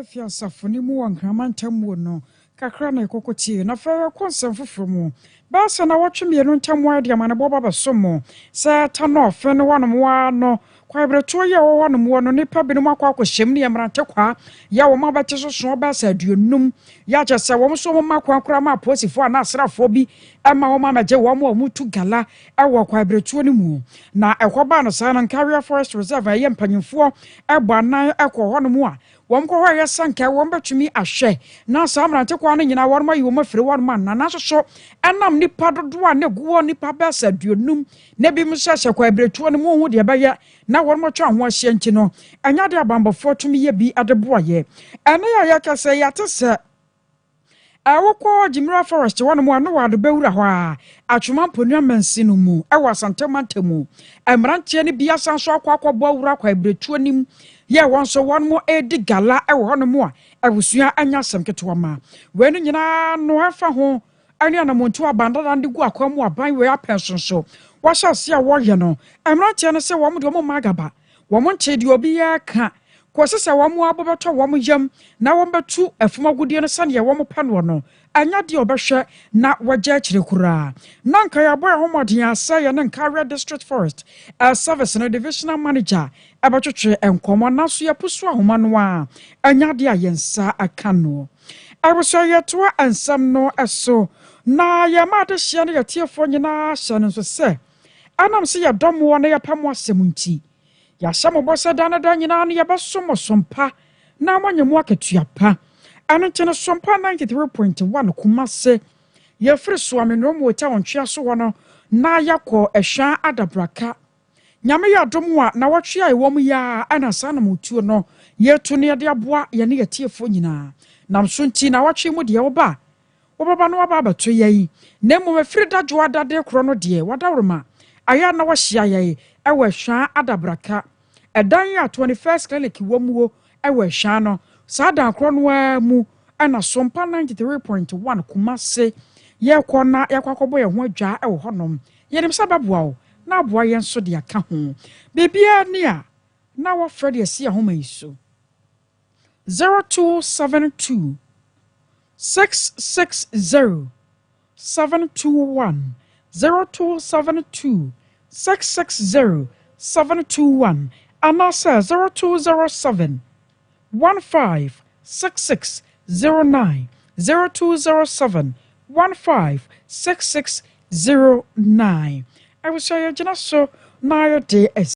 Fi asafo no mu wɔ Nkrama ntam no kakra na ɛkɔkɔ tie. Na afei yɛkɔ nsɛm foforɔ mu. Bɛyɛ sɛ nnawɔtwe 2 ntam a de amanebɔ ba bɛso mo sɛ Tanɔɔfe no hɔnom waa no kwaeberɛtoɔ yi a ɛwɔ hɔnom wɔ no, nnipa binom akɔ akɔhyɛm ne yɛ mmerante kwaa yɛ a wɔn abɛte so soɔ bɛyɛ sɛ 50 yɛ akyɛ sɛ wɔn nso wɔn mma kwan koraa ma apolisifoɔ anaa asraafoɔ bi ma wɔn amɛgye wɔn a wɔtu gala wɔ kwaeberɛtoɔ no mu. Na ɛhɔ baa no saa no, Nkaria Forest Reserve a ɛyɛ mpanyinfoɔ bɔ anan kɔ hɔnom a wɔn kɔ hɔ a ɛyɛ sanka wɔn bɛtumi ahwɛ na saa mmerante kwaa no nyinaa wɔn ayi wɔn afiri hɔnom ana. Nanso so ɛnam nipa dodoɔ a na egu hɔ, nipa bɛyɛ sɛ 50, na ebi nso hyɛ kwaeberɛtoɔ no mu ho deɛ ɛbɛyɛ na wɔn atwa ho ahyia nti no, ɛnya de abanbɔfoɔ tumi yɛ bi de boa yɛ. Ɛne yɛ yɛka sɛ yɛate sɛ ɛwokɔ Gyimira Forest hɔnom a no wɔ ado bɛwura hɔ a Atwoma Mponua mansi no mu ɛwɔ Asante mu, mmeranteɛ no bi asan so akɔ akɔbɔ awura kwaeberɛtuo nim yɛ wɔn nso wɔn mo redi gala ɛwɔ hɔnom a abusua anya asɛm ketewa ma wei no nyinaa no. Ɛfa ho ɛne anamontu abandada de gu akwan mu aban wei apɛn so wɔahyɛ ase a wɔreyɛ no, mmeranteɛ no sɛ wɔn de wɔn mma agaba wɔn nkyɛn deɛ obiara ka kɔsi sɛ wɔn abo bɛtɔ wɔn yam na wɔn bɛtu ɛfam agudeɛ no sɛdeɛ wɔn pɛ noɔ no, ɛnya deɛ ɔbɛhwɛ na wɔgye akyire koraa. Na nka yɛabɔ yɛn ho mmɔden asɛ yɛ ne Nkaria District Forest Service no divisional manager ɛbɛtwetwe nkɔmmɔ, nanso yɛpo so ahoma no a ɛnya deɛ a yɛn nsa aka no. Abusua, yɛtoa nsɛm no so na yɛma adehyeɛ no yɛtiefoɔ nyinaa hyɛ no nso sɛ ɛnam sɛ yɛdɔ mmoɔ na yɛpɛ mo asɛm nti, yɛahyɛ mo bɔ sɛ da no da nyinaa no yɛbɛso mo sompa na moanya mu akatua pa. Ɛno nti no, Sompa 93.1 Kumase, yɛfiri Soame no mu ɔta ɔntwea so hɔ no na yɛakɔ Ɛhwa Adabraka. Nyame yɛ adom a na wɔtwe a ɛwɔ mu yi a ɛna saa namotuo no yɛtu no yɛde aboa yɛne yɛtiefoɔ nyinaa nam so nti na wɔtwe mu deɛ woba a wobɛba no waba abɛto yɛn. Na mmom ɛfiri dadwo adade korɔ no deɛ wadaworoma ayɛ na wɔahyia yɛn ɛwɔ Ɛhwa Adabraka, ɛdan a 21st Clinic wɔ muo ɛwɔ Ɛhwa no, saa dan korɔ no ara mu ɛna Sompa 93.1 Kumase yɛkɔ na yɛkɔ akɔbɔ yɛn ho adwa ɛwɔ hɔnom. Yɛnim sɛ bɛboa wo na aboa yɛn nso de aka ho. Biribiara ni a na wɔfrɛ de asi ahoma yi so: 0272 660 721, 0272 660 721, anaasɛ 0207 156609, 0207 156609. Abusua, yɛgyina so na yɛde